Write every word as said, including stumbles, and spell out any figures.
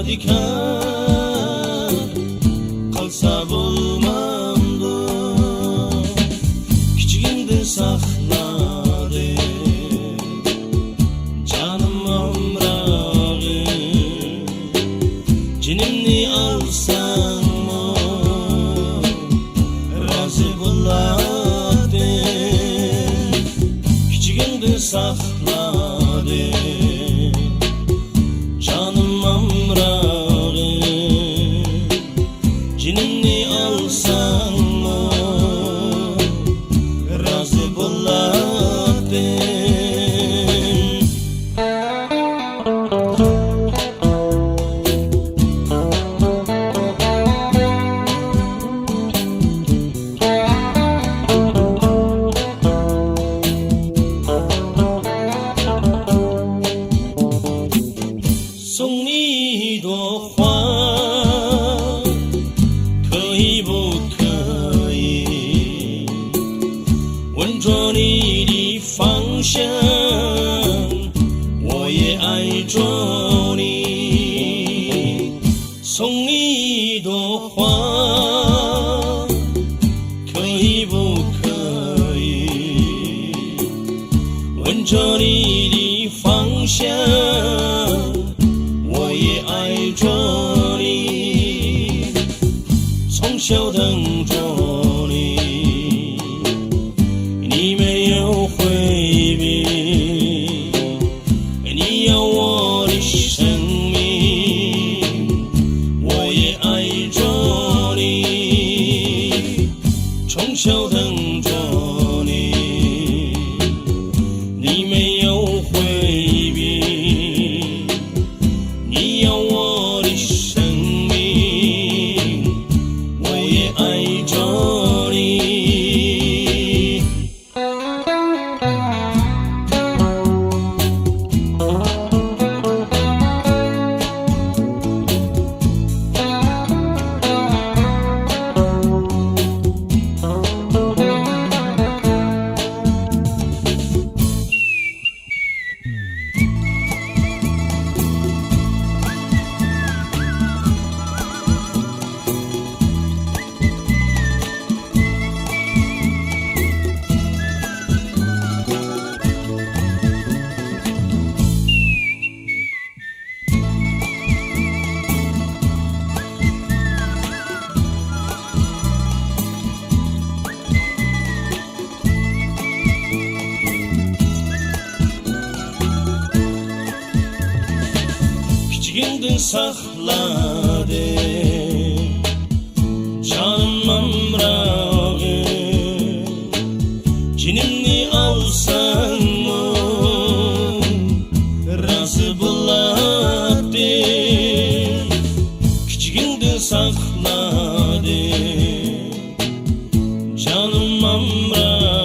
بىكار قالسا بولمامدۇ؟ كىچىكىمدىن ساقلىدىم جانىم ئامراغىم، جېنىمنى ئالساڭمۇ رازى بولاتتىم. كىچىكىمدىن ساقلىدىم جانىم ئامراغىم، جېنىمنى ئالساڭمۇ رازى بولاتتىم. 送你一朵花，可以不可以？问着你的方向，我也爱着你。送你一朵花，可以不可以？问着你的方向， 我也爱着你，从小等着你，你没有回避，你要我的生命，我也爱着你，从小等着你，你没有回避。 你要我的生命，我也爱着你。 كىچىكىڭدىن ساقلىدىم جانىم ئامراغىم، جېنىمنى ئالساڭمۇ رازى بولاتتىم. كىچىكىڭدىن ساقلىدىم جانىم ئامراغىم،